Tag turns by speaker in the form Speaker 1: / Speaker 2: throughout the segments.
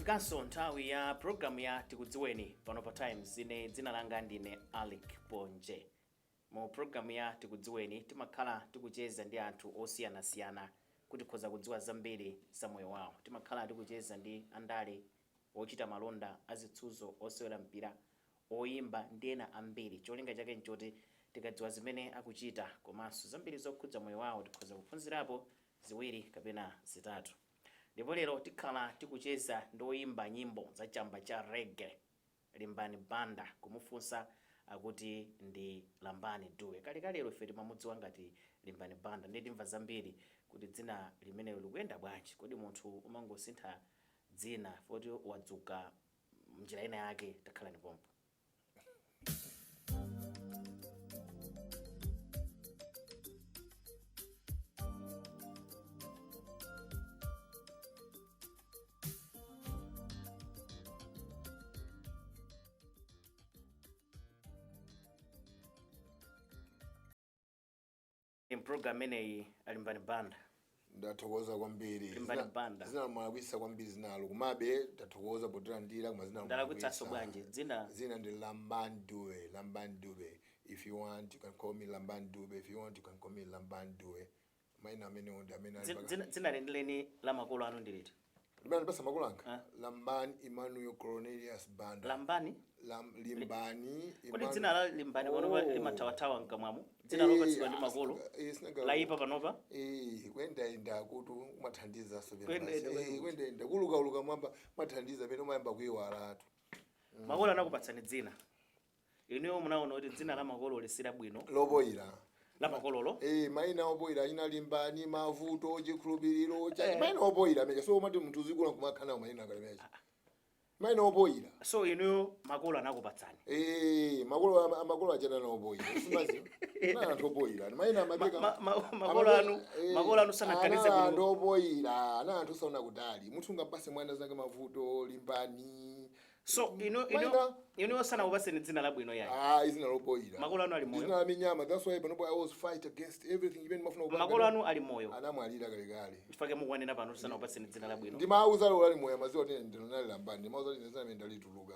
Speaker 1: Yafikanso nthawi ya programu ya Tikudziweni pano pa Times. Ine dzina langa ndine Alick Ponje. Mu programu ya Tikudziweni timakhala tikucheza ndi anthu osiyanasiyana kuti tikhoza kudziwa zambiri za moyo wawo. Timakhala tikucheza ndi andale, ochita malonda, azitsuzo, osewera mpira, oyimba ndi ena ambiri. Cholinga chake nchoti tikadziwa zimene akuchita komanso zambiri zokhudza moyo wawo tikhoza kuphunzirapo ziwiri kapena zitatu. Ndipo lero tikhala tikucheza ndi oyimba nyimbo za chamba cha reggae, Limbani Banda, kumufunsa akuti ndi Lambani Dube. Kalekalelo ife timamudziwa ngati Limbani Banda, ndiye timva zambiri kuti dzina limenelo likuyenda bwanji. Kodi munthu umangosintha dzina poti wadzuka mnjira ina yake? Takhalani pompo. Program imeneyi, a Limbani Banda.
Speaker 2: Ndathokoza kwambiri.
Speaker 1: Limbani Banda.
Speaker 2: Zina mwalakwitsa kwambiri zinalo, komabe tathokoza potilandira, koma zina
Speaker 1: Ndalakwitsanso
Speaker 2: mwalakwitsa.
Speaker 1: bwanji dzina?
Speaker 2: Zina ndi Lamban Dube, Lamban Dube. If you want, you can call me Lamban Dube. If you want, you can call me Lamban Dube. Maina amenewo ndi amene ali
Speaker 1: Dzina lenileni la makolo anu ndi liti?
Speaker 2: Limene ndipasa makolo anga?
Speaker 1: Ah.
Speaker 2: Lamban Emmanuel Cornelius Banda.
Speaker 1: Lambani?
Speaker 2: Limbani.
Speaker 1: Kodi dzina la Limbani panopa
Speaker 2: Oh.
Speaker 1: limathawathawa mkamwamo, dzina lopatsidwa ndi makolo? Laipa panopa?
Speaker 2: Eh, kuyendayenda kutu kumathandiza so.
Speaker 1: Kuyendayenda kwene kuti?
Speaker 2: Kuyendayenda, kulukauluka mwamba mathandiza pene umayamba kuiwalatu.
Speaker 1: Makolo anakupatsani dzina, inuyo munaona kuti dzina la makolo lisira bwino?
Speaker 2: Lopoyira.
Speaker 1: La makololo?
Speaker 2: Eh, maina opoyira ina Limbani, Mavuto, Chikhulupiriro cha maina opoyira amene. So umati munthu uzikula kumakhala nawo maina akalemecha, maina opoyira.
Speaker 1: So inuyo makolo anakupatsani?
Speaker 2: Eh, makolo achana na opoyira, simazi na anthu opoyira maina amapeka.
Speaker 1: Makolo anu, makolo anu sanaganize
Speaker 2: Ana anthu
Speaker 1: bwino.
Speaker 2: opoyira, ana anthu saona kutali. Munthu ungampase mwana zake Mavuto, Limbani?
Speaker 1: So inu inu
Speaker 2: Maina.
Speaker 1: Inuyo sanakupatseni dzina labwino yayi?
Speaker 2: Ah, izina lopoyira.
Speaker 1: Makolo anu ali moyo?
Speaker 2: Izina la minyama. That's why panopo I always fight against everything imene mafuna kupanga.
Speaker 1: Makolo anu ali moyo?
Speaker 2: Anamwalira kalekale.
Speaker 1: Chifukwa mukuwanena pano sanakupatseni dzina labwino.
Speaker 2: Ndimauza lero ali moyo, maziwa kuti ndinali Lambani. Ndimauza kuti ndinali ndalituluka.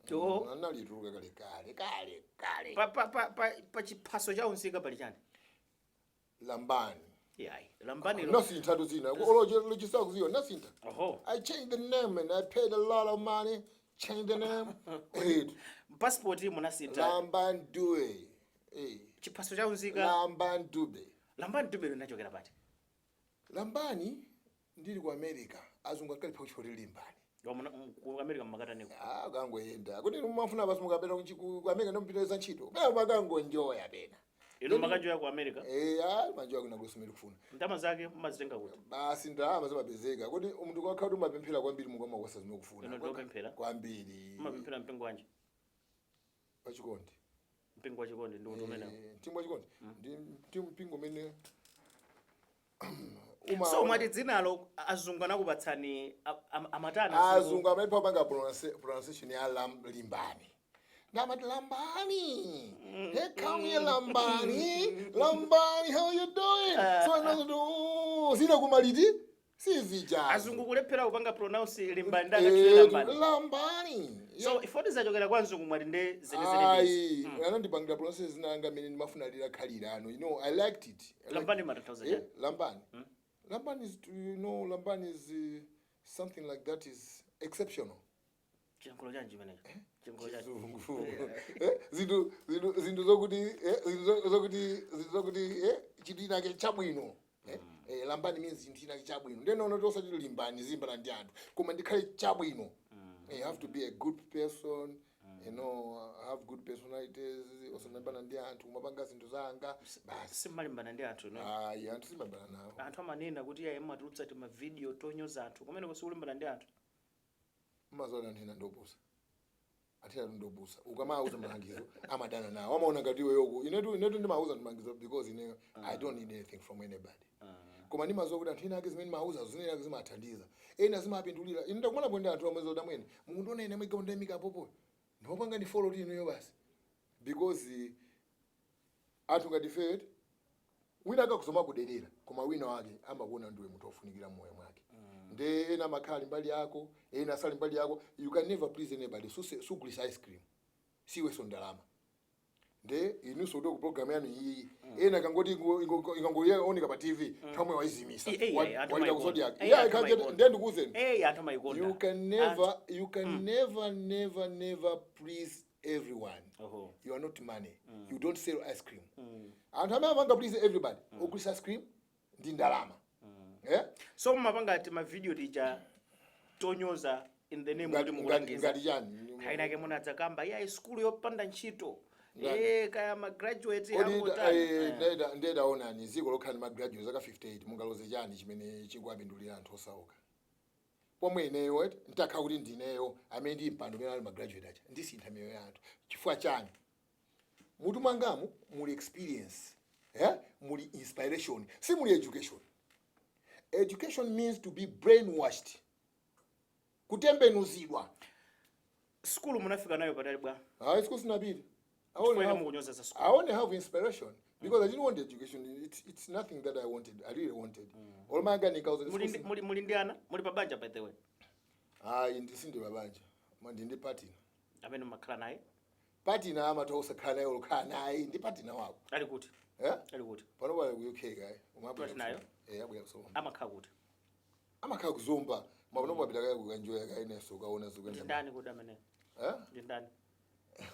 Speaker 1: To.
Speaker 2: Analituluka kale kale kale kale.
Speaker 1: Pa chiphaso cha unzika pali chani?
Speaker 2: Lambani.
Speaker 1: Yayi, Lambani lo.
Speaker 2: Nasintha tu zina olochisa kuziwa, nasintha.
Speaker 1: Oho.
Speaker 2: I changed the name and I paid a lot of money, change the name. Eh,
Speaker 1: Passport munasintha?
Speaker 2: Lamban Dube, eh.
Speaker 1: Chiphaso cha unzika?
Speaker 2: Lamban Dube.
Speaker 1: Lambani Dube linachokera pati?
Speaker 2: Lambani, ndili ku America azungu akalipha kuchifoti Limbani.
Speaker 1: Ku America mmakataniko?
Speaker 2: Ah, kangoyenda kuti mumafuna basi mukapita ku America ndomupitiriza ntchito pena, makangonjoya pena.
Speaker 1: Inu makanjoya ku America?
Speaker 2: Eh, ah, manjoya kuna kusumira kufuna.
Speaker 1: Ndalama zake mumazitenga kuti?
Speaker 2: Basi, ndalama zimapezeka kuti munthu kwakhala kuti umapemphera kwambiri, Mulungu amakuwasa zimene ukufuna.
Speaker 1: Inu ndiopemphera?
Speaker 2: Kwambiri.
Speaker 1: Mumapemphera mpingo wanji?
Speaker 2: Wachikondi.
Speaker 1: Mpingo wachikondi ndi uti umenewo?
Speaker 2: Eh, mpingo wachikondi ndi mpingo umene
Speaker 1: So mwati dzinalo azungu anakupatsani, amatani azungu?
Speaker 2: Azungu amene pamanga pronunciation ya Limbani, ndamati Lambani, "Hey, come here, Lambani, Lambani, how you doing?" So anazoti, "Oh, zina kumaliti sizija."
Speaker 1: Azungu kulephera kupanga pronounce Limbani, ndakatchule Lambani.
Speaker 2: Lambani.
Speaker 1: So ifoti zachokera kwa mzungu, mwati nde zenizeni?
Speaker 2: Ayi, anandipangira pronunciation zinanga amene ndimafuna lilakhalira ano. You know, I liked it. I liked
Speaker 1: Lambani matanthauza
Speaker 2: Eh,
Speaker 1: chani?
Speaker 2: Lambani. Lambani is, you know, Lambani is something like that is exceptional.
Speaker 1: Chiyankhulo chanji chimenecho? Chiyankhulo chanji?
Speaker 2: Chizungu. Eh, zinthu zokuti zinthu zokuti chinthu chinake chabwino. Eh, eh, Lambani means chinthu chinake chabwino. Ndeno ono tosati limbani zimbana ndi anthu, koma ndikhale chabwino. You have to be a good person. Have good personalities, osalimbana ndi anthu, kumapanga zinthu zanga basi.
Speaker 1: Simmalimbana ndi anthu no?
Speaker 2: Ayi, anthu simalimbana nawo.
Speaker 1: Anthu amanena kuti iye mumatulutsa timavidiyo tonyoza anthu, kumene sikulimbana ndi anthu?
Speaker 2: Mazoona, anthu ena ndopusa, anthu ena ndopusa. Ukamauza malangizo amadana nawo, amaona ngati iwe yoku. Inetu ndimauza malangizo because ine I don't need anything from anybody, koma ndimaziwa kuti anthu ena ake zimene ndimauza zimene ake zimathandiza ena, zimapindulira. Ine ndakumana ndi anthu amwe zoti, "Amwene, mukundiona ine mwega ndayimika popo, ndimapanga ndi follow kuti inuyo basi," because anthu ngati ifeyo, wina akakuzoma kuderera, koma wina wake amakuona ndiwe munthu wofunikira mmoyo mwake. Nde ena amakhala ali mbali yako, ena asali mbali yako. You can never please anybody. Sugulisa ice cream, siweso ndalama. Nde inunso kuti ku program yanu iyi, ena kangoti ikangooneka pa TV, nthawi waizimisa,
Speaker 1: Anthu
Speaker 2: waita ku
Speaker 1: amayikonda.
Speaker 2: Zodiac.
Speaker 1: Eh,
Speaker 2: Yeah,
Speaker 1: anthu amayikonda.
Speaker 2: Ndiye ndikuwuzeni,
Speaker 1: Anthu amayikonda.
Speaker 2: you can never, you can never, never, never please everyone. You are not money. You don't sell ice cream. Anthu amene amanga please everybody, ogulisa ice cream ndi ndalama, eh?
Speaker 1: So mumapanga ti mavideo tija tonyoza in the name kuti mukulangiza?
Speaker 2: Ngati chani?
Speaker 1: Nthawi munadzakamba iya sukulu yopanda ntchito.
Speaker 2: Ngati?
Speaker 1: Kaya ma graduate
Speaker 2: Kodi
Speaker 1: angotani.
Speaker 2: Ndedaonani dziko lokhala ndi magraduate zaka 58, mungaloze chani chimene chikuwapindulira anthu osauka? Pomwe ineyo eti ntakhala kuti ndineyo amene ndi mpando umene ali magraduate aja, ndisintha miyoyo ya anthu. Chifukwa chani? Mutu mwangamu muli experience, eh? Muli inspiration, si muli education. Education means to be brainwashed, kutembenuzidwa.
Speaker 1: Sukulu munafika nayo patali bwa?
Speaker 2: Hayi, siku sinapita. I only
Speaker 1: Chifukwa
Speaker 2: have,
Speaker 1: mukunyoza za sukulu.
Speaker 2: I only have inspiration because I didn't want education. It's nothing that I wanted. I really wanted. Olomanga nikauza.
Speaker 1: Muli ndi ana? Muli pa banja, by the way?
Speaker 2: Hayi, ndisinde babanja. Mandi ndi partner.
Speaker 1: Amene mumakhala naye?
Speaker 2: Partner amatha usakhala naye, olokhala naye ndi partner wako.
Speaker 1: Ali kuti?
Speaker 2: Eh?
Speaker 1: Ali kuti?
Speaker 2: Pano pali ku UK kai. Umabwera.
Speaker 1: Partner yo?
Speaker 2: Eh, abwera kusoma.
Speaker 1: Amakhala kuti?
Speaker 2: Amakhala kuzomba. Mapano papita kaya kukanjoya kai neso ukaona
Speaker 1: Ndi
Speaker 2: zokenda.
Speaker 1: ndani kuti amene?
Speaker 2: Eh?
Speaker 1: Ndi ndani?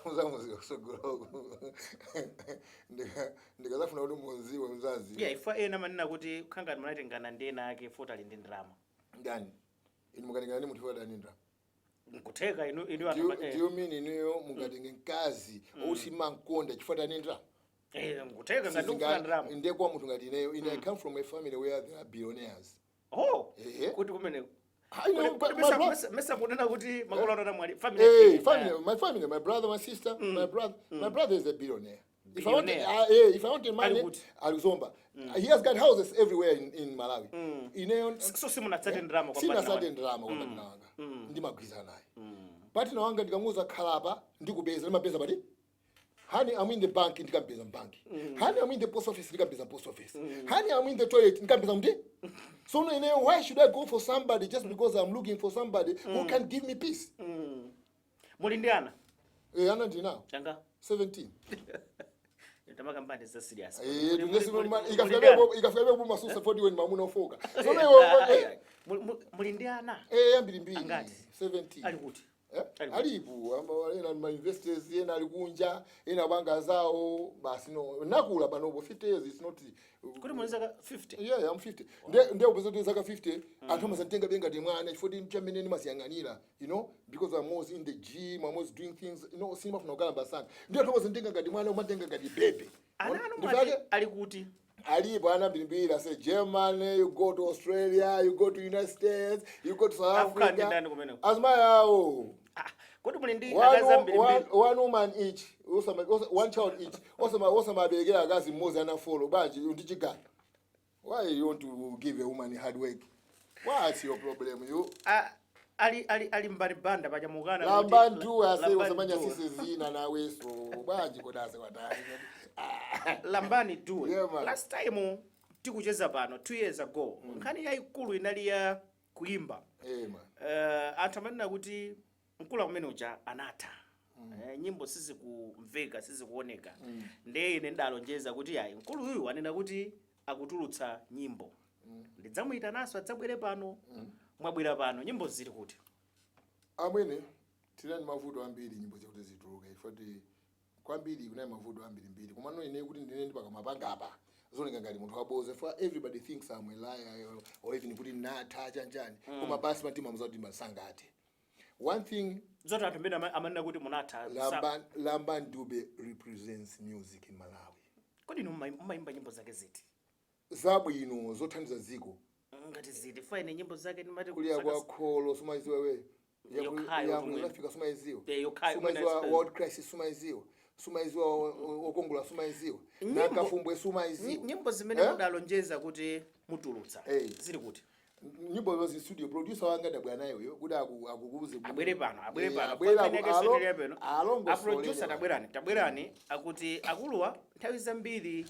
Speaker 2: Uzamuzika kusogoloko. Ndikazafuna kuti muziwe mzazi.
Speaker 1: Yeah, ifwa ena manena kuti khangati munatengana ndi ena ake foti ali ndi ndalama.
Speaker 2: Ndani? Inu mukaningana ndi munthu wadani ndra?
Speaker 1: Nkutheka inu
Speaker 2: Do
Speaker 1: anthu
Speaker 2: you, do you mean inuyo mungatenge mkazi outi mankonda chifukwa tani ndra?
Speaker 1: Nkutheka ngati ukufuna ndalama.
Speaker 2: Ndiye kwa munthu ngati ineyo, ine I come from a family where there are billionaires.
Speaker 1: Oh.
Speaker 2: Eh.
Speaker 1: Kuti kumeneko?
Speaker 2: I know, but my
Speaker 1: Mesa kunena kuti makolo anu anamwali family?
Speaker 2: Family, my family, my brother, my sister, my brother is a billionaire. If I want,
Speaker 1: Billionaire.
Speaker 2: If I wanted money,
Speaker 1: Ali kuti?
Speaker 2: Alizomba. He has got houses everywhere in Malawi. Ineyo
Speaker 1: So simunatsate ndalama kwa partner
Speaker 2: sinatsate
Speaker 1: wanu?
Speaker 2: ndalama kwa partner wanga. Ndimagwirizana naye. Partner wanga ndikamuuza khalapa, ndikupeza, ndimapeza pati. "Honey, I'm in the bank," ndikampeza mbanki. "Honey, I'm in the post office," ndikampeza post office. "Honey, I'm in the toilet," ndikampeza mti. So no, ineyo, why should I go for somebody just because I'm looking for somebody who can give me peace?
Speaker 1: Muli ndi ana?
Speaker 2: Eh, ana ndinawo.
Speaker 1: Changa?
Speaker 2: 17.
Speaker 1: Tamakambani za serious.
Speaker 2: Eh,
Speaker 1: Muli
Speaker 2: ikafika
Speaker 1: ndi ana?
Speaker 2: bepo, ikafika bepo masusa 40 weni mamuna ofoka. So no,
Speaker 1: Muli ndi ana?
Speaker 2: Eh, ambiri mbiri.
Speaker 1: Angati?
Speaker 2: 17.
Speaker 1: Ali kuti?
Speaker 2: Eh?
Speaker 1: Ali kuti?
Speaker 2: Alipo, ena ma investors, ena ali kunja, ena banga zawo, basi no. Nakula panopo, 50 years is not.
Speaker 1: Kuti muli zaka 50?
Speaker 2: Yeah, I'm 50. Nde upeza kuti zaka 50, anthu amazantenga benga ndi mwana, chifukwa ndi chamene ndimasiyang'anira, because I'm always in the gym, I'm always doing things, simafuna kukalamba sana. Ndi anthu amazantenga ngati mwana, umatenga ngati baby.
Speaker 1: Ana anu
Speaker 2: Ndifake
Speaker 1: mwati ali kuti?
Speaker 2: Alipo ana mbirimbiri. I say Germany, you go to Australia, you go to United States, you go to South
Speaker 1: Akukhala ndi
Speaker 2: Africa.
Speaker 1: ndani kumeneko?
Speaker 2: Azimayi awo.
Speaker 1: Ah, kodi muli ndi
Speaker 2: One,
Speaker 1: akazi ambirimbiri?
Speaker 2: one woman each, one child each. Osamaberekera akazi mmodzi ana four bwanji? Ndichigala. Why you want to give a woman hard work? What's your problem, you?
Speaker 1: Ah, ali mbali banda pachamukana.
Speaker 2: Lamba nduwe ase, usamanya sise zina naweso bwanji kodase kwatani?
Speaker 1: Lambani Due.
Speaker 2: Yeah, man.
Speaker 1: Last time tikucheza pano 2 years ago, nkhani yayikulu inali ya kuimba.
Speaker 2: Eh, man.
Speaker 1: Anthu amanena kuti mkulu amene uja anatha, nyimbo sizikumveka, sizikuoneka. Ndiye ine ndalonjeza kuti ayi, mkulu uyu anena kuti akutulutsa nyimbo, ndidzamuyitananso adzabwere pano. Mwabwera pano, nyimbo zili kuti?
Speaker 2: Amwene, tinali mavuto ambiri nyimbo zakuti zituluke, ifoti kwambiri kunali mavuto ambiri mbiri. Komano ine kuti ndine ndipakamapanga apa zoneka ngati munthu waboza for everybody thinks I'm a liar or even kuti natha chanchani, koma basi matima muzati masangathe. One thing,
Speaker 1: Zoti anthu amene amanena kuti munatha
Speaker 2: Lamba Dube represents music in Malawi.
Speaker 1: Kodi inu mumayimba nyimbo zake ziti?
Speaker 2: Zabwino zothandiza dziko.
Speaker 1: Ngati ziti? Fine, nyimbo zake ndimati
Speaker 2: Kulira kwa kholo sumayiziwa we?
Speaker 1: Yokhayo kumwene.
Speaker 2: Africa sumayiziwa?
Speaker 1: Eh, yokhayo
Speaker 2: Sumayiziwa?
Speaker 1: kumwene.
Speaker 2: World crisis sumayiziwa? Sumayiziwa okongola sumayiziwa? Nakafumbwe sumayiziwa?
Speaker 1: Nyimbo zimene
Speaker 2: Eh?
Speaker 1: mudalonjeza kuti mutulutsa
Speaker 2: Eh.
Speaker 1: zili kuti?
Speaker 2: Nyimbo zozi studio, producer wanga ndabwera naye uyo kuti akukuze.
Speaker 1: Abwere pano, abwere
Speaker 2: Eh,
Speaker 1: pano.
Speaker 2: abwere.
Speaker 1: Pamene kesotelera pano.
Speaker 2: Alongosolere.
Speaker 1: A producer, tabwerani, tabwerani. Akuti akuluwa nthawi zambiri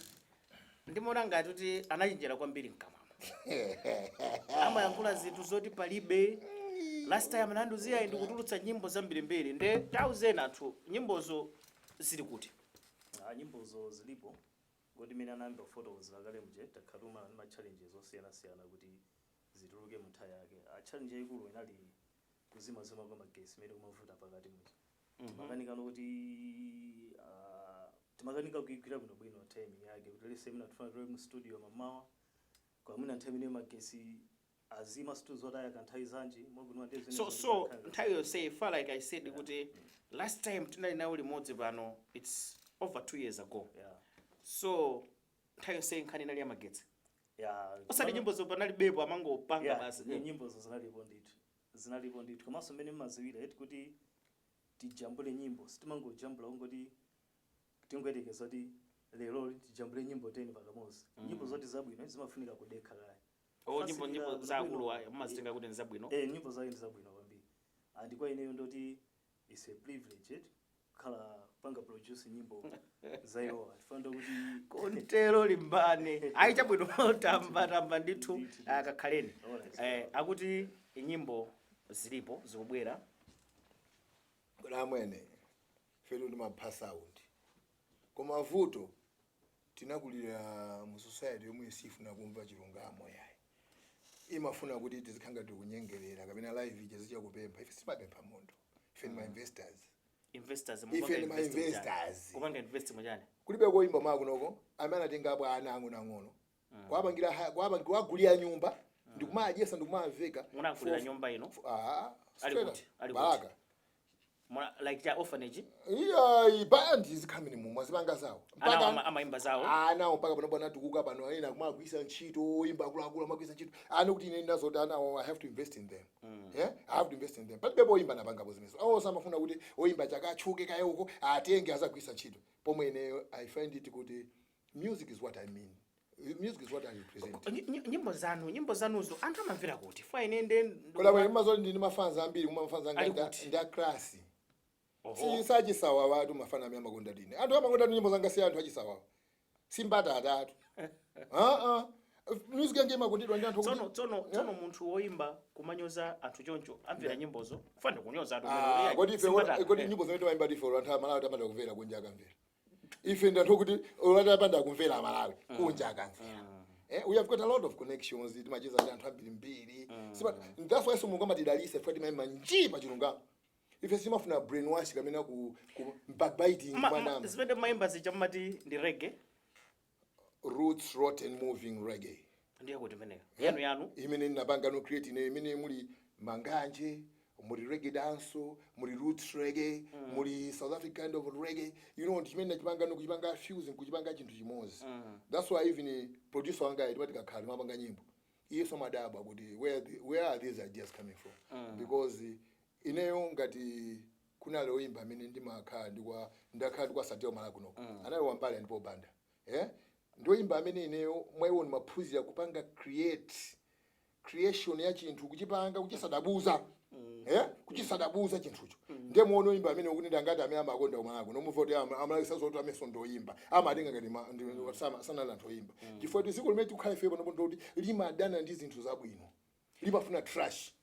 Speaker 1: ndimaona ngati kuti anachenjera kwambiri mkamwamo. Amayankhula zinthu zoti palibe. Last time anandiuza ayi, ndikutulutsa nyimbo zambirimbiri. Nde tauzeni anthu, nyimbozo zili kuti?
Speaker 3: Ah, nyimbozo zilipo. Ngoti imene anayamba kufotokozera kale mje, takhatuma ndi ma challenges osiyanasiyana kuti zituluke mu nthawi yake. Ah, challenge yayikulu inali kuzimazima kwa magesi imene kumavuta pakati muja. Timakanikano kuti timakanika kuigwira bwinobwino time yake, kuti lese imene tifuna tilowe mu studio mamawa, kwa mwina nthawi imene magesi azima, situzo tayaka nthawi zanji mwakuti ndi zimene.
Speaker 1: So nthawi yonse ifa, like I said kuti last time tinali nawo limodzi pano, it's over 2 years ago. So nthawi yonse nkhani inali yamagetsi, osati nyimbozo panalibepo, amangopanga basi?
Speaker 3: Nyimbozo zinalipo ndithu, zinalipo ndithu. Komanso mmene mmaziwira eti kuti tijambule nyimbo, sitimangojambula kungoti tingoyerekeza kuti lero tijambule nyimbo 10 pakamodzi. Nyimbo zoti zabwino zimafunika kudekha kaya.
Speaker 1: Oh, nyimbo
Speaker 3: Fasilira
Speaker 1: nyimbo
Speaker 3: bwinobwino.
Speaker 1: zakulu mumazitenga kuti nzabwino.
Speaker 3: Eh, nyimbo zake ndi zabwino kwambiri. And kwa ineyo ndoti it's a privilege eti kukhala kupanga produce nyimbo za iwowa, chifukwa kuti
Speaker 1: Kontero limbane ayi, chabwino, tamba tamba ndithu.
Speaker 3: Ndithu.
Speaker 1: Kakhaleni.
Speaker 3: Alright.
Speaker 1: Akuti nyimbo zilipo, zikubwera.
Speaker 2: Kodi amwene, fetu ndimapha sound, koma vuto tinakulira mu society yomwe sifuna kumva chilungamo yayi, imafuna kuti tizikhala ngati tikunyengerera kapena live ija zichakupempha. Ife simapempha munthu, ife ndi ma investors.
Speaker 1: Investors?
Speaker 2: Ife ndi ma investors.
Speaker 1: Kupanga invest muchani?
Speaker 2: Kulibe koyimba mwa kunoko amene anatengapo ana ang'onoang'ono kuwapangira kuwagulira nyumba, ndikumadyesa, ndikumamveka.
Speaker 1: Munagulira nyumba ino?
Speaker 2: Ah,
Speaker 1: Ali
Speaker 2: straight
Speaker 1: kuti?
Speaker 2: up.
Speaker 1: Ali kuti?
Speaker 2: Balaka.
Speaker 1: Like cha orphanage?
Speaker 2: Iya, bandi zikhamene mumwe azipanga zawo.
Speaker 1: Ana amaimba zawo?
Speaker 2: Anawo mpaka pano panatukuka pano, ena kumagwisa ntchito, oyimba akuluakulu amagwisa ntchito ana, kuti ine ndazoti anawo, I have to invest in them. Yeah, I have to invest in them. Palibepo oyimba napangapo zimenezo. Awo samafuna kuti oyimba chakatchuke kayoko atenge azagwisa ntchito, pomwe ineyo I find it kuti music is what I mean, music is what I represent.
Speaker 1: Nyimbo zanuzo anthu amamvera kuti fa ine nde
Speaker 2: Kola bwe mazoti ndini mafans ambiri, kuma mafans anga
Speaker 1: Ali kuti?
Speaker 2: ndi a class.
Speaker 1: Oho.
Speaker 2: Si sachisawa watu, mafana amene amakonda dine, anthu amakonda nyimbo zanga si anthu achisawawa, simbata atatu. Ah ah, music yange imakondedwa ndi anthu okuti
Speaker 1: Tsono munthu woyimba kumanyoza anthu choncho, amvera nyimbozo? Kufana kunyoza anthu.
Speaker 2: Ah, kodi ife
Speaker 1: Simbata.
Speaker 2: kodi nyimbo zimene timayimba ife, anthu amalawi tamanda kumvera kunja akamvera? Ife ndi anthu okuti olati apanda kumvera amalawi, kunja akamvera? We have got a lot of connections, timacheza ndi anthu ambirimbiri. That's why Mulungu amatidalisa, ife timayimba nji pa chilungamo. Ife simafuna brainwash kamena ku backbiting. Manama.
Speaker 1: Zimene mayimba zija mumati ndi reggae?
Speaker 2: Roots rotten moving reggae.
Speaker 1: Ndiye kuti imeneyo yanu yanu?
Speaker 2: Imene ndinapanga no create ine, imene muli manganje, muli reggae dance, muli roots reggae, muli South African kind of reggae. Chimene nachipanga no kuchipanga fuse, kuchipanga chinthu chimodzi. That's why even producer wanga timati kakhala timapanga nyimbo, iye somadabwa kuti where are these ideas coming from, because ineyo ngati kunali oyimba amene ndimakhala ndikwa ndakhala ndikwasatira mala kunoko, anali Wambali ndipo Banda, eh? Ndioyimba amene ineyo mwaiwo ndimaphunzira kupanga create, creation ya chinthu, kuchipanga, kuchisadabuza, eh? Kuchisadabuza chinthucho. Ndiye muone oyimba amene ukuti ndangati amene amakonda umalako nomuva kuti amalakisa zoti amenso ndoyimba, amatenga ngati sanali anthu oyimba, chifukwa kuti dziko limene tikukhala ife panopo ndoti limadana ndi zinthu zabwino, limafuna trash.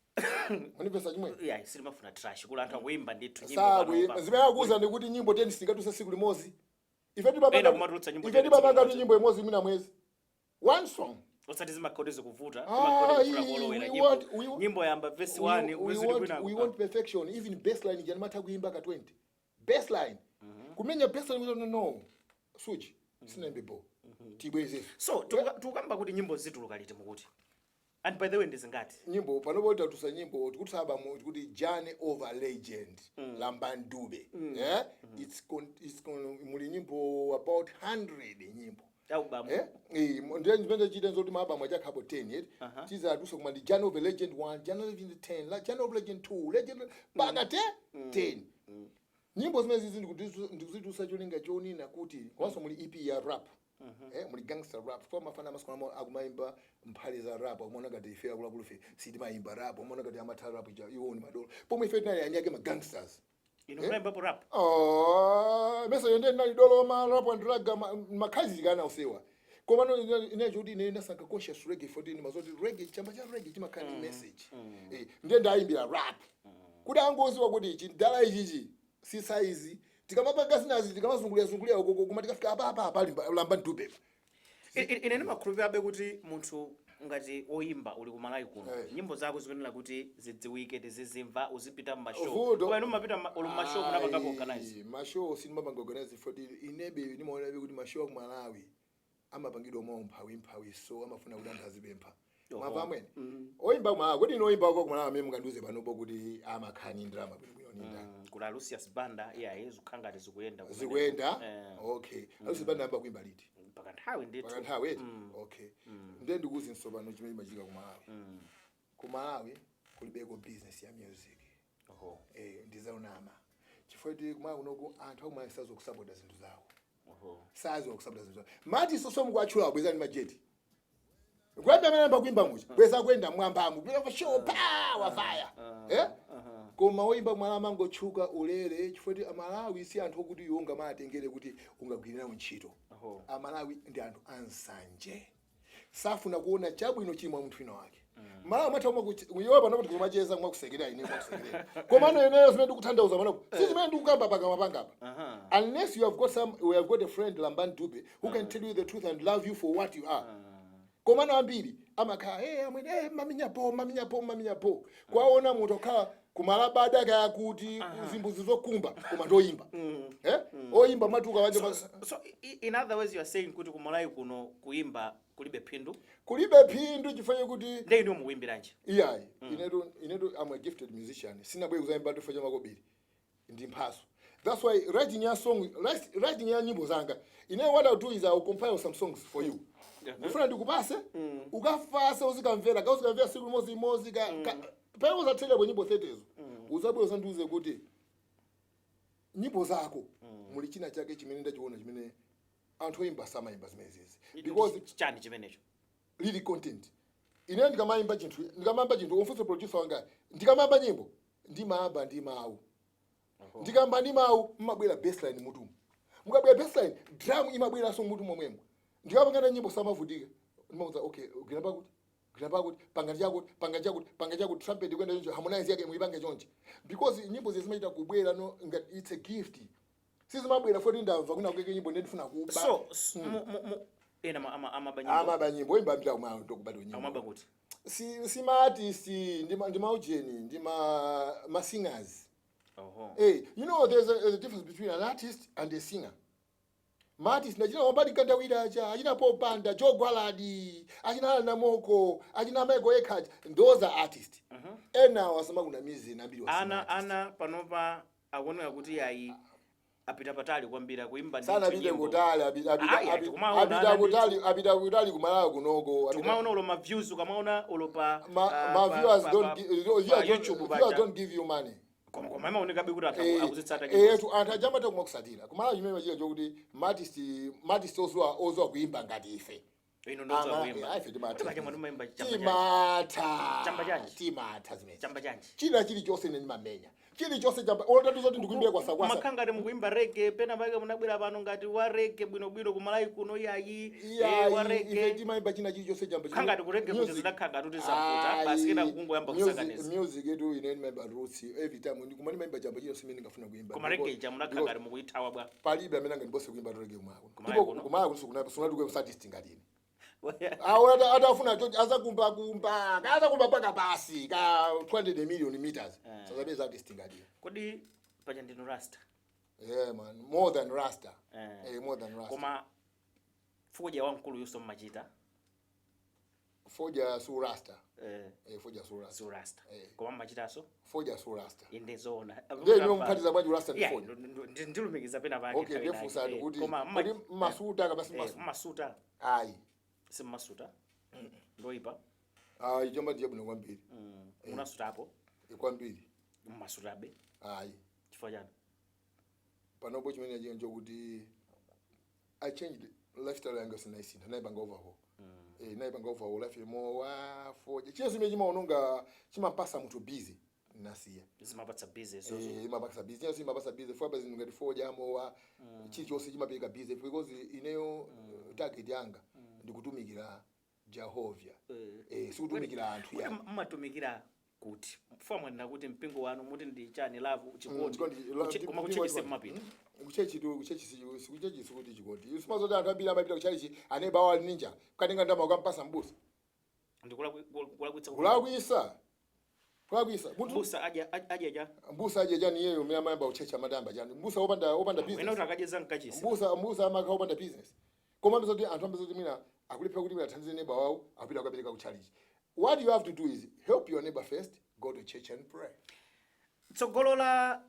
Speaker 2: Manipesa chimwe?
Speaker 1: Yeah, silimafuna trash. Kula anthu akuyimba ndithu nyimbo
Speaker 2: Sakuyimba.
Speaker 1: panopa.
Speaker 2: Zimene akuuza ndikuti nyimbo 10 singatuse siku limodzi. Ife
Speaker 1: Ena
Speaker 2: timapanga
Speaker 1: kumatulutsa nyimbo
Speaker 2: ife
Speaker 1: 10
Speaker 2: timapanga
Speaker 1: tsiku.
Speaker 2: nyimbo imodzi mina mwezi, one song.
Speaker 1: Osati zimakhoti zikuvuta.
Speaker 2: Ah,
Speaker 1: Zimakhoti
Speaker 2: we
Speaker 1: nyimbo nyimbo yamba verse 1,
Speaker 2: we want perfection. Even bassline ija ndimatha kuimba ka 20 bassline, kumenya bassline kuti no no suchi sinayimbe bo, tibweze.
Speaker 1: So tikukamba kuti nyimbo zituluka liti mukuti? And by the way, ndizingati?
Speaker 2: Nyimbo panopo tatusa nyimbo, tikuti album tikuti Journey of a Legend, Lambani Dube, yeah? It's con, muli nyimbo about 100 nyimbo.
Speaker 1: Album?
Speaker 2: Eh? Eh, ndiye ndimene chita nzoti ma album achakhapo 10 yet tizatuse, koma ndi Journey of a Legend 1, Journey of Legend 10, la Journey of Legend 2, Legend mpaka 10. Nyimbo zimene zizi ndikuzitusa cholinga chonena kuti komanso muli EP ya rap, muli gangster rap, kwa mafana amasiku ano akumayimba mphali za rap, akumaona ngati ife akuluakulu ife sitimayimba rap, amaona ngati amatha rap ija iwo ni madolo, pomwe ife tinali anyake ma gangsters.
Speaker 1: Inu mumayimbapo rap?
Speaker 2: Oh, mesa yonde nali dolo ma rap and ragga, makhazikana usewa. Koma no, inecho kuti ine ndasankha conscious reggae for ine mazoti reggae, chamba cha reggae chimakhala ndi message. Ndiye ndayimbira rap kuti angoziwa kuti ichi ndala ichichi si size. Tikamapanga zinazi, tikamazungulira zungulira ukoko, koma tikafika apa apa pali Lambani Dube.
Speaker 1: Ine ndimakhulupirirabe kuti munthu ngati oyimba uli kumalawi kuno, nyimbo zako zikuyenera kuti zidziwike, tizizimva, uzipita mmashow.
Speaker 2: Vuto.
Speaker 1: Koma inu mumapita olo mmashow munapanga organize?
Speaker 2: Mashow sindimapanga organize, for inebe ndimaonabe kuti mashow aku Malawi amapangidwa mwa umphawi, so amafuna kuti anthu azipempha. Mwamva amwene? Oyimba kumalawi, kuti ine oyimba kwa kumalawi amene mungandiuze panopo kuti amakhani ndalama bwinobwino ni ndani?
Speaker 1: Kula Lucius Banda, iye zikukhala ngati zikuyenda kumene.
Speaker 2: Zikuyenda.
Speaker 1: Eh.
Speaker 2: Okay, Lucius Banda amba kuimba liti?
Speaker 1: Pakanthawi ndithu.
Speaker 2: Pakanthawi eti? Okay, ndiye ndikuuzenso pano chimene chimachitika ku Malawi. Ku Malawi kulibeko business ya music. Ndizaunama, chifukwa kuti kumalawi kunoku anthu akumalawi saziwa kusapota zinthu zawo. Saziwa kusapota zinthu zawo. Mati soso mukuatchula abweza ndi majeti kuyamba amene amba kuimba mucha bweza kuyenda mwambamu kupita pa show pa wafaya, eh? Koma woyimba kumalawi amangotchuka ulere, chifukwa kuti Amalawi si anthu okuti iwo ungamatengere kuti ungagwirirawo ntchito. Amalawi ndi anthu ansanje, safuna kuona chabwino chili mwa munthu wina wake. Malawi matha umwe iwe pano kuti kumacheza mwakusekerera, ine mwakusekerera, koma ano ineyo zimene ndikutanthauza panopo si zimene ndikukamba pakamwa pangapa. Unless you have got some, we have got a friend, Lamban Dube, who can tell you the truth and love you for what you are. Koma ano ambiri amakhala, hey, amwene, hey, maminyapo, maminyapo, maminyapo, kwaona munthu akhala kumalabada kaya kuti zimbuzi zokumba, koma ndoyimba, eh? Oyimba matuka wanje.
Speaker 1: So in other words, you are saying kuti kumalawi kuno kuimba kulibe phindu?
Speaker 2: Kulibe phindu, chifukwa chokuti
Speaker 1: Ndiye inu mukuyimbiranji?
Speaker 2: Iyayi, inetu I'm a gifted musician. Sinabwere kuzayimba chifukwa cha makobiri, ndi mphaso. That's why writing ya song, writing ya nyimbo zanga, ine what I'll do is I'll compile some songs for you. Ndifuna ndikupase, ukafase, uzikamvera ka uzikamvera siku limodzi limodzi ka pamene uzathera kwa nyimbo 30 zo, uzabwera uzandiuze kuti nyimbo zako muli china chake chimene ndachiona chimene anthu oyimba samayimba zimenezi, because
Speaker 1: Chani chimenecho?
Speaker 2: Lyric content. Ine ndikamayimba chinthu, ndikamayamba chinthu, umfunse producer wanga, ndikamayamba nyimbo ndimayamba ndi mawu. Ndikamba ndi mawu, mmabwera bassline mutumu. Mukabwera bassline, drum imabweranso mutu momwemo. Ndikapangana nyimbo samavutika, ndimauza, "Okay, gwira pakuti, gwira pakuti, panga chakuti, panga chakuti, panga chakuti, trumpet kwenda choncho, harmonize yake muipange chonchi," because nyimbo zimachita kubwera. No, ngati it's a gift, sizimabwera foti ndamva kuna kweke nyimbo ndifuna kuba.
Speaker 1: So ena amaba nyimbo?
Speaker 2: Amaba nyimbo, oyimba ambira kumalo ndokubadwa nyimbo.
Speaker 1: Amaba kuti?
Speaker 2: Si ma artist, ndi maujeni, ndi ma singers. Hey, you know there's a difference between an artist and a singer. Ma artist nachina wambali kandawira acha, achina Popanda, Joe Gwaladi, achina Alan Namoko, achina Michael Eckhart, those are artists. Ena wasema kuna mizi na mbili.
Speaker 1: Ana ana panopa akuoneka kuti ayi, apita patali kwambiri akuimba ndithu
Speaker 2: Sana apite
Speaker 1: nyimbo.
Speaker 2: kutali, apita
Speaker 1: Ayi, tikumaona
Speaker 2: apita
Speaker 1: ana.
Speaker 2: Kutali, apita kutali kumalawi kunoko.
Speaker 1: Tikumaona ulo ma views, ukamaona ulo pa
Speaker 2: Ma, ma viewers don't viewers
Speaker 1: pa
Speaker 2: don't,
Speaker 1: YouTube
Speaker 2: viewers
Speaker 1: paja.
Speaker 2: don't give you money.
Speaker 1: Koma imaonekabe kuti anthu akuzitsata nyimbo.
Speaker 2: Tu anthu ajamata kumakusatira kumalawi. Chimene machita chokuti ma artist oziwa kuimba ngati ife.
Speaker 1: Ino ndoza kuimba.
Speaker 2: Ife timatha.
Speaker 1: Kuti paja mumayimba chamba chanji?
Speaker 2: Timatha.
Speaker 1: Chamba chanji?
Speaker 2: Timatha zimene.
Speaker 1: Chamba chanji?
Speaker 2: China chilichonse ine ndimamenya chilichonse chamba, olotatu zoti ndikuimbira kwasakwasa.
Speaker 1: Makhala ngati mukuimba reggae, pena pake munabwera pano ngati wa reggae bwinobwino kumalawi kuno, iyayi,
Speaker 2: Iyayi,
Speaker 1: wa
Speaker 2: ife
Speaker 1: reggae.
Speaker 2: timayimba china chilichonse chamba.
Speaker 1: Khala ngati ku reggae kuti zidakhala ngati kuti zavuta, basi kena kungoyamba kusakaniza.
Speaker 2: Music yetu ine ndimayimba roots every time, koma ndimayimba chamba chilichonse imene ndingafuna kuimba.
Speaker 1: Koma reggae ija munakhala ngati mukuyithawa bwa?
Speaker 2: Palibe amene angandipose kuimba reggae kumalawi.
Speaker 1: Kumalawi
Speaker 2: Ndipo
Speaker 1: kuno?
Speaker 2: kumalawi kuno sunatuke artist ngati ine. Awo atafuna chonchi azakumba kumba, azakumba mpaka pasi ka 200 million meters, sazapeza artist ngati ine.
Speaker 1: Kodi paja ndinu rasta?
Speaker 2: Yeah man, more than rasta. Eh, more than rasta.
Speaker 1: Koma fodya wamkulu yuso mmachita?
Speaker 2: Fodya su rasta.
Speaker 1: Eh.
Speaker 2: Eh, fodya su rasta.
Speaker 1: Su rasta.
Speaker 2: Eh.
Speaker 1: Koma mmachitanso?
Speaker 2: Fodya su rasta.
Speaker 1: Inde, zoona.
Speaker 2: Ndiye ino muphatiza bwanji rasta ndi
Speaker 1: Yeah,
Speaker 2: fodya?
Speaker 1: ndilumikiza pena pake.
Speaker 2: Okay,
Speaker 1: nthawi
Speaker 2: ndifunsani
Speaker 1: inake.
Speaker 2: kuti
Speaker 1: Koma
Speaker 2: kuti mmasuta kapasi mmasuta?
Speaker 1: Mmasuta?
Speaker 2: Ayi.
Speaker 1: Simmasuta, ndoipa.
Speaker 2: Ayi, chamba ndiye bwino kwambiri.
Speaker 1: Munasutapo?
Speaker 2: Eh, kwambiri.
Speaker 1: Mmasutabe?
Speaker 2: Ayi.
Speaker 1: Chifukwa chani?
Speaker 2: Panopo chimene chiyo nchokuti I changed lifestyle yanga, sinaisintha, naipanga overhaul. Eh, naipanga overhaul life mowa, fodya chiyo chimene chimaononga, chimampasa munthu busy, nasiya.
Speaker 1: Zimapatsa busy zozo?
Speaker 2: Eh, imapasa busy, chiyo chimapasa busy fodya, zinthu ngati fodya, mowa, chilichonse chimapereka busy, because ineyo target yanga Ndikutumikira Jehovah. Sikutumikira anthu.
Speaker 1: Kuti
Speaker 2: ya.
Speaker 1: Mmatumikira kuti mwanena kuti mpingo wanu muti ndi chani, love, chikondi? Koma
Speaker 2: Mpingo
Speaker 1: kuchechi
Speaker 2: wa
Speaker 1: simumapita?
Speaker 2: Kuchechi tu, kuchechi sikuchechi, sikuti chikondi. Simazoti anthu ambiri amapita kuchechi, aneba awo ali ninja, kukatenga ndalama ukampasa mbusa.
Speaker 1: Ndikulakwitsa?
Speaker 2: Kulakwisa, kulakwisa munthu.
Speaker 1: Mbusa adya adya cha
Speaker 2: Mbusa adya chani iyeyo? Umene amayamba kuchechi amatamba chani? Mbusa wopanda
Speaker 1: Mwina
Speaker 2: business.
Speaker 1: kuti akadyeza mkachisi.
Speaker 2: Mbusa amakhala wopanda business, koma amapeza kuti anthu amapeza kuti mwina akulepha kuti mwina athandize neighbor wawo, apita kukapereka ku church. What you have to do is help your neighbor first, go to church and pray.
Speaker 1: Tsogolo la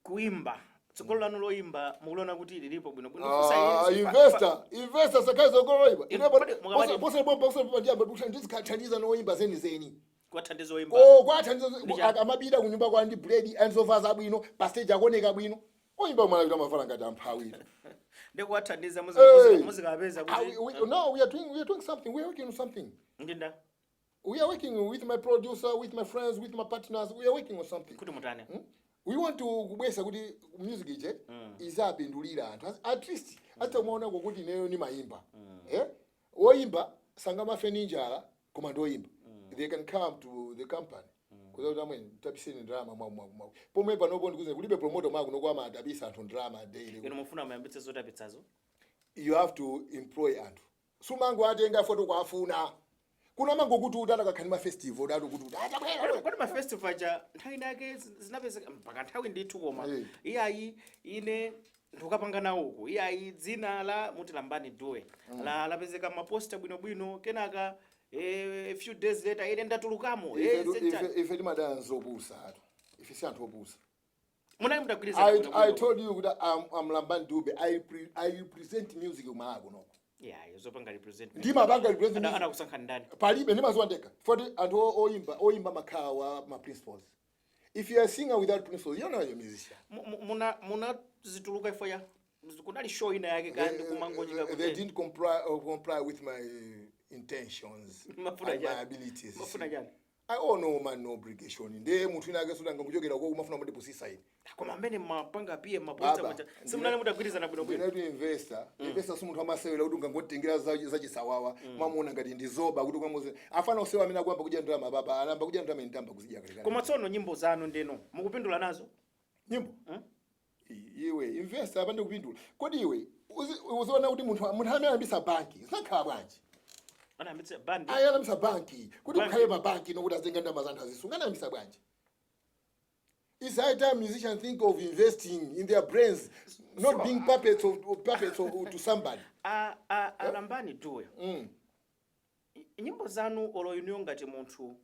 Speaker 1: kuimba, tsogolo lanu loimba, mukuliona kuti lilipo bwino bwino?
Speaker 2: Ah, investor, investor sakazi okoloiba.
Speaker 1: Kodi
Speaker 2: Posa ndiyamba kuti ndizikathandiza noimba zeni zeni.
Speaker 1: Kuwathandiza oimba?
Speaker 2: Oh, kwathandiza.
Speaker 1: Ndi chani?
Speaker 2: Amabida kunyumba kwa ndi bread and zabwino, pa stage akuoneka bwino. Oimba mwana kuti amavala ngati amphawiro.
Speaker 1: Ndi kuwathandiza?
Speaker 2: Hey!
Speaker 1: Muzikapeza
Speaker 2: Ah,
Speaker 1: kuti
Speaker 2: no, we are doing something. We are working on something.
Speaker 1: Ndinda?
Speaker 2: We are working with my producer, with my friends, with my partners. We are working on something.
Speaker 1: Kuti mutane?
Speaker 2: We want to kubwesa kuti music ije izapindulira anthu. At least atha kumaona kuti ineyo nimayimba, eh, woyimba sangamafe ni njala, koma ndoyimba. They can come to the company kuza kuti amweni tapiseni ndalama mwa mwa mwa. Pomwe panopo ndikuze kulibe promoter mwa kuno kwa amatapisa anthu ndalama daily.
Speaker 1: Inu mufuna muyambitse zotapitsazo?
Speaker 2: You have to employ anthu, sumango atenga foto kwafuna kuna mango kuti utata ma festival datu kuti atabwera.
Speaker 1: Kodi ma festival aja nthawi inake zinapezeka mpaka nthawi ndithu, koma iyayi, ine ndikukapanga nawo uku, iyayi, dzina la muti Lambani Dube la lapezeka ma poster bwinobwino, kenaka a few days later ine ndatulukamo. Zenjani?
Speaker 2: Ife timadana nzopusa atu, ife si anthu opusa.
Speaker 1: Munali mutagwirizana
Speaker 2: I
Speaker 1: bwinobwino.
Speaker 2: told you kuti I'm Lambani Dube. I represent music kumalawi kunoko.
Speaker 1: Yeah, zopanga represent.
Speaker 2: Ndimapanga represent music.
Speaker 1: Anakusankha ndani?
Speaker 2: Palibe, ndimaziwa ndekha. Foti anthu oyimba makhawa ma principles. If you are a singer without principles, you're not a musician.
Speaker 1: Munazituluka ifo ya kunali show ina yake kandi kumangochika?
Speaker 2: They
Speaker 1: Kuti
Speaker 2: didn't comply with my intentions
Speaker 1: Mafuna
Speaker 2: and my
Speaker 1: chani?
Speaker 2: abilities.
Speaker 1: Mafuna chani?
Speaker 2: I owe no man no obligation. Ndiye munthu ina ake sudanga kuchokera kwa kumafuna mundipusisa ine.
Speaker 1: Koma amene mapanga piye ma poster
Speaker 2: Baba,
Speaker 1: muja, simunali mutagwirizana bwinobwino?
Speaker 2: Ndinati investor, investor si munthu amasewera kuti ungangotengera zachisawawa, mamuona ngati ndi zoba kuti ukamuze. Afana osewa amene akuyamba kudya ndalama papa, anayamba kudya ndalama ndamba kuzidya kalekale.
Speaker 1: Koma tsono nyimbo zanu ndeno mukupindula nazo?
Speaker 2: Nyimbo?
Speaker 1: Hmm?
Speaker 2: Iwe, investor apande kupindula. Kodi iwe uziona kuti munthu amene ayambisa banki, zinakhala bwanji?
Speaker 1: Anayambitsa bandi?
Speaker 2: Ayi, anayambisa banki. Kuti
Speaker 1: Banki.
Speaker 2: kukhale mabanki nokuti azenga ndalama za anthu azisunga, anayambisa bwanji? It's high time musicians think of investing in their brains, not being puppets of to somebody.
Speaker 1: A Lambani Dube, nyimbo zanu, olo inuyo ngati munthu,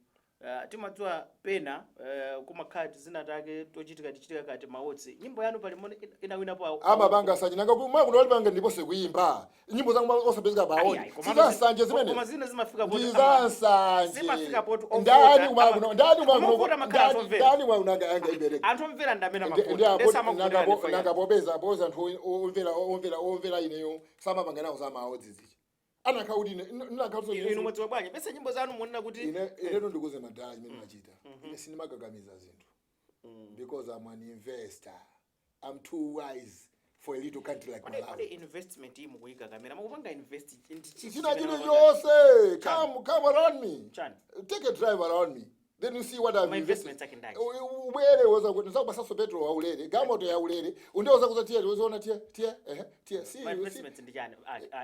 Speaker 1: timadziwa pena kumakhala zina take tochitika tichitika kati mautsi, nyimbo yanu pali mone inawinapo
Speaker 2: Amapanga sanje nanga kumwa kuno walipanga ndiponso kuimba nyimbo zangu osapezeka
Speaker 1: Ayi,
Speaker 2: paoni.
Speaker 1: ayi,
Speaker 2: Sizasanje zimene.
Speaker 1: Koma zina zimafika poti
Speaker 2: Ndizasanje.
Speaker 1: Zimafika poti ovota
Speaker 2: Ndani kumwa kuno, ndani kumwa
Speaker 1: Koma
Speaker 2: kuno?
Speaker 1: ovota amakhala anthu omvera.
Speaker 2: Ndani kumwa kuno anga ibereka?
Speaker 1: Anthu omvera ndi amene amavota, ndese amakuvotera ndi
Speaker 2: Nanga popeza anthu omvera ineyo samapanga nawo zamawo dzidzichi, anakha kuti ndinakha kuti
Speaker 1: Inu mwadziwa bwanji pese nyimbo zanu munena kuti
Speaker 2: Ine ineto ndikuze madala chimene machita, ine sindimakakamiza zinthu because I'm an investor. I'm too wise for a little country like
Speaker 1: Kodi
Speaker 2: Malawi.
Speaker 1: Investment iyi mukuyika kamera, mukupanga invest ndi chichi
Speaker 2: China
Speaker 1: chimene
Speaker 2: chili
Speaker 1: mukupanga?
Speaker 2: chonse, come around me.
Speaker 1: Chani?
Speaker 2: Take a drive around me, then you see what I've
Speaker 1: Ma
Speaker 2: invested.
Speaker 1: investments ake ndachi?
Speaker 2: Ubwere woza kuti ndizakupasanso petrol waulere, gamoto yaulere, undiwoza kuza tiye uzoona tiye tiye ehe tiye see
Speaker 1: Ma
Speaker 2: you see.
Speaker 1: investments ndi chani?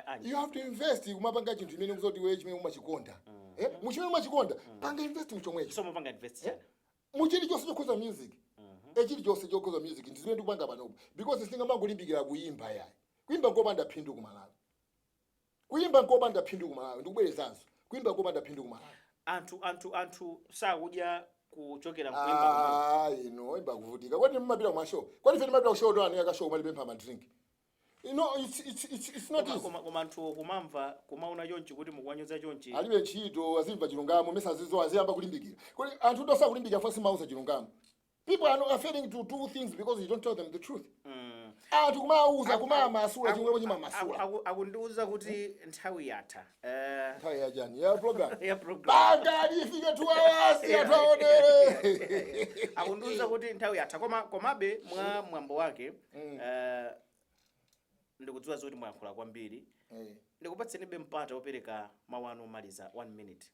Speaker 1: Anji?
Speaker 2: You have to invest kumapanga chinthu chimene kuzoti iwe chimene umachikonda, eh, muchimene umachikonda panga invest muchomwecho.
Speaker 1: So mupanga invest chani?
Speaker 2: Muchili chonse chokhuza music, eh, chili chonse chokhuza music ndi zimene ndikupanga panopo, because singamangolimbikira kuyimba yayi. Kuyimba nkopanda phindu kumalawi, kuyimba nkopanda phindu kumalawi. Ndikubwerezanso, kuyimba nkopanda phindu kumalawi.
Speaker 1: Anthu sakudya kuchokera mkuimba kumene?
Speaker 2: Ah, ino oyimba kuvutika. Kwani mmapita kuma show? Kwani ife timapita ku show to anu ka show malipempha ma drink? You know, it's not
Speaker 1: Koma
Speaker 2: easy.
Speaker 1: koma anthu kumamva kumaona chonchi kuti mukuwanyoza chonchi.
Speaker 2: Alibe ntchito, azimva chilungamo mesa azizo aziyamba kulimbikira. Kuti anthu ndosa kulimbikira fo simauza chilungamo. People are, not, are failing to do things because you don't tell them the truth. Anthu kumauza, kumamasula, chilungamo chimamasula.
Speaker 1: Akundiuza kuti nthawi yatha.
Speaker 2: Nthawi yachani? Ya program?
Speaker 1: Ya program.
Speaker 2: Panga ifike 2 hours, anthu aonere.
Speaker 1: Akundiuza kuti nthawi yatha, koma komabe mwa mwambo wake, Ndikudziwa zoti mwayankhula kwambiri. Ndikupatsenibe mpata wopereka mawu anu omaliza, 1 minute.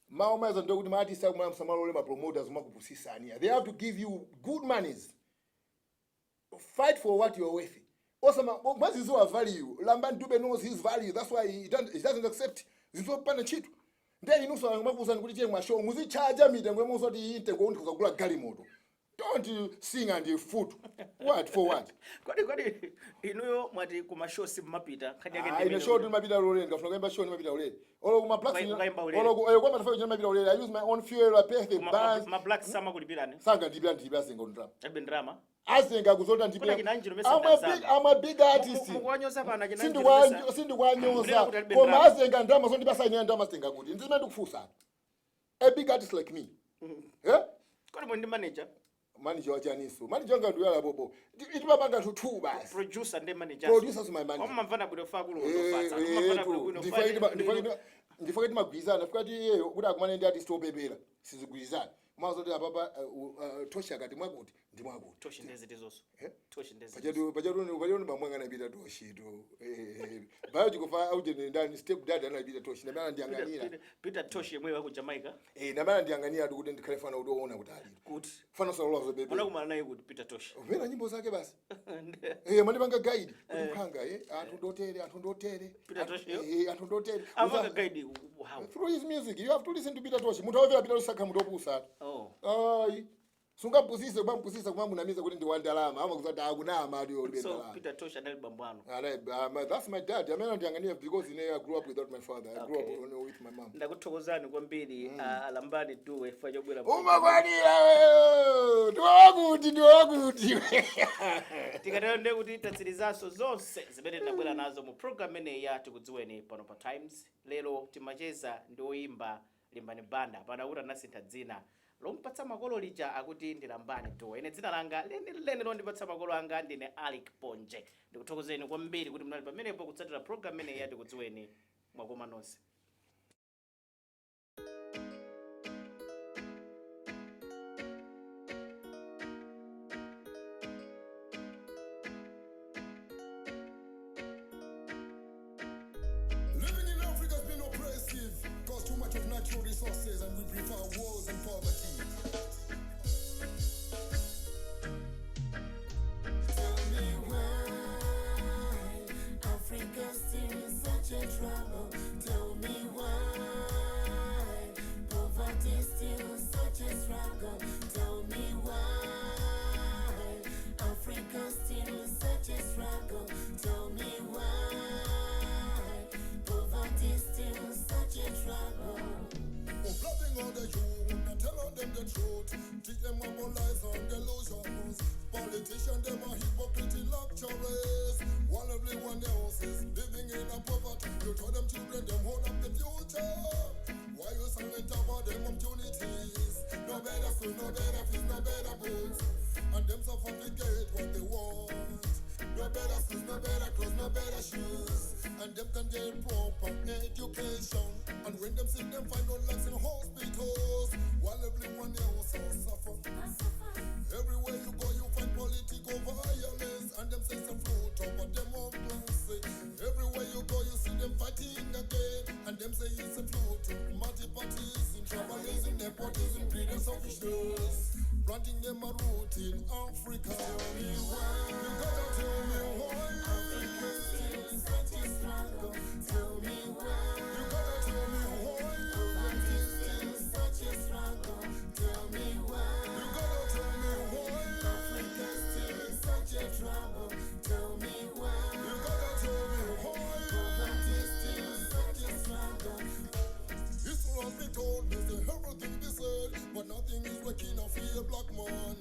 Speaker 2: Mawu omaliza ndikuti ma artist akumala msamalole ma promoters umakupusisani. They have to give you good monies. Fight for what you're worth. Osama maziziwa value. Lambani Dube knows his value. That's why he doesn't accept zizopanda ntchito. Ndiye inunso amakuwuzani kuti tiye mwa show muzichaja mitengo yomwe kuti iyi mtengo ndikukagula galimoto. Don't sing and foot. What for what?
Speaker 1: Kodi inuyo mwati kuma show simmapita? Nkhani yake
Speaker 2: Ah,
Speaker 1: ndi
Speaker 2: ine
Speaker 1: imene
Speaker 2: show ndimapita ulere, ngafuna kuyimba show ndimapita ulere. Olo kuma blacks
Speaker 1: Ukayimba ulere.
Speaker 2: olo ku kwa matafika ndimapita ulere. I use my own fuel, I pay the bands.
Speaker 1: Ma blacks samakulipirani?
Speaker 2: Sanga ndipira ndipira zenga ndalama.
Speaker 1: Abe ndalama.
Speaker 2: Azenga kuzota ndipira.
Speaker 1: Kuna chinanjiro mese
Speaker 2: I'm a
Speaker 1: ndazama.
Speaker 2: big I'm a big artist.
Speaker 1: Mukuwanyoza pana chinanjiro.
Speaker 2: Sindikwanyoza.
Speaker 1: Ndinena kuti alibe
Speaker 2: Koma
Speaker 1: ndalama.
Speaker 2: azenga ndalama zondipasa ine, ndalama zitenga kuti? Ndizimene ndikufunsa. A big artist like me. Eh?
Speaker 1: Kodi muli ndi manager?
Speaker 2: Manager wachaniso. Manager wanga ndiyala bobo. Itimapanga two basi.
Speaker 1: Producer ndi manager.
Speaker 2: Producer is my manager.
Speaker 1: Omamvana bwino fa akulu ondofatsa. Omamvana bwino bwino.
Speaker 2: Ndifake timagwirizana, fika ti iyeyo kuti akumane ndi artist opepera sizigwirizana, mazoti apapa Toshi akati mwakuti ndi mwakuti.
Speaker 1: Toshi ndezi tizonso.
Speaker 2: Eh?
Speaker 1: Toshi ndezi.
Speaker 2: Pachatu bamwanga anapita Toshito, biological fa auje ndani, step dad anapita Toshi ndamene andiyang'anira.
Speaker 1: Peter Toshi yemwe wa ku Jamaica?
Speaker 2: Eh, ndamene andiyang'anira kuti ndikhale fana kuti oona kuti alito
Speaker 1: Kuti
Speaker 2: fana salola zopepera.
Speaker 1: munakumana naye kuti Peter Toshi?
Speaker 2: Umvera nyimbo zake basi. Eh, mandipanga guide kuti mphanga, eh, anthu ndotere, anthu ndotere.
Speaker 1: Peter Toshi yo?
Speaker 2: Eh, anthu ndotere.
Speaker 1: Amanga guide wow.
Speaker 2: Through his music. You have to listen to Peter Toshi. Munthu awamvera Peter Toshi sakha munthu opusa.
Speaker 1: Oh.
Speaker 2: Ayi, sungapusise, kumampusisa, kumamunamiza kuti ndi wandalama, amakuza akunama ati ulibe
Speaker 1: So
Speaker 2: ndalama.
Speaker 1: Peter Toshi anali bambo anu?
Speaker 2: That's my dad amene andiyang'anira because ine I grew up without my father. I grew
Speaker 1: Okay.
Speaker 2: up only with my mom.
Speaker 1: Ndakuthokozani kwambiri, Alambani Dube, chifukwa chobwera.
Speaker 2: Umakwanira wewe, ndiwakuti ndiwakuti.
Speaker 1: Tikatero ndiye kuti tatsirizanso zonse zimene tinabwera nazo mu program imeneyi ya Tikudziweni pano pa Times. Lero timacheza ndi oyimba Limbani Banda. Pano akuti anasintha dzina lompatsa makolo lija, akuti ndi Lambani Dube. Ine dzina langa lenileni londipatsa makolo anga ndine Alick Ponje. Ndikuthokozeni kwambiri kuti munali pamenepo kutsatira program imeneyi ya Tikudziweni. Mwakoma nonse.
Speaker 2: Living in Africa has been oppressive, cause too much of natural resources and we prefer wars and poverty. Tell me why Africa's still in such a trouble. Tell me why poverty still such a struggle. Tell me why Africa's still in such a struggle. Tell me why poverty still such a trouble. Oh, plotting on the youth and telling them the truth. Teach them about lies and delusions. Politicians, them are hypocrite in luxuries, while everyone else is living in a poverty. You tell them children, them hold up the future. Why you silent about them opportunities? No better school, no better fees, no better books. And them suffer to get what they want. No better schools, no better clothes, no better shoes. And them can get proper education. And when them sick, them find no lives in hospitals, while everyone else are suffer. Everywhere you go, you find political violence. And them say some fruit of a democracy. Everywhere you go, you see them fighting again. And them say it's a fruit of multi-parties, tribalism, nepotism, greed and selfishness. Planting them a root in Africa. Tell me why. You gotta tell me why. Africa's still in such a struggle. Tell me why. You gotta tell me why. Poverty's still such a struggle. Tell me why. You gotta tell me why. Africa's still in such a trouble. Tell me why. You gotta tell me why. Poverty's still such a struggle. History has been told, me say everything be said, but nothing is working off here, black man.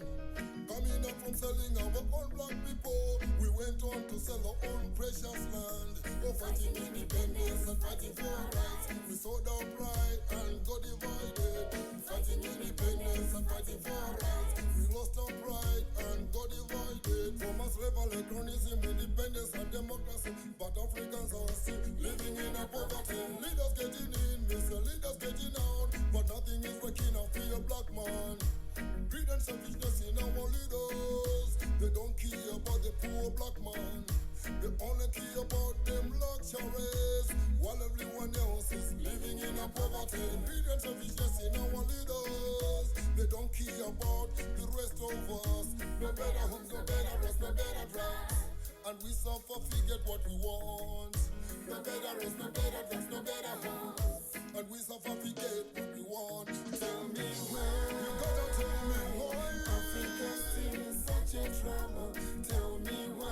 Speaker 2: Coming up from selling our own black people, we went on to sell our own precious land. Oh, fighting independence and fighting for our rights. We sold our pride and got divided. Fighting independence and fighting for our rights. We lost our pride and got divided. From us revolutionism, independence and democracy. But Africans are still living in a poverty. Leaders getting in, Mr. Leaders getting out. But nothing is working out for your black man. Greed and selfishness in our leaders. They don't care about the poor black man. They only care And selfishness in our leaders. They don't care about the rest of us. No better homes, no better rest, no better drugs. And we suffer, forget what we want. No better rest, no better drugs, no better homes. And we suffer, forget what we want. Tell me why. You gotta tell me why.
Speaker 4: Africa still in such a trouble. Tell me.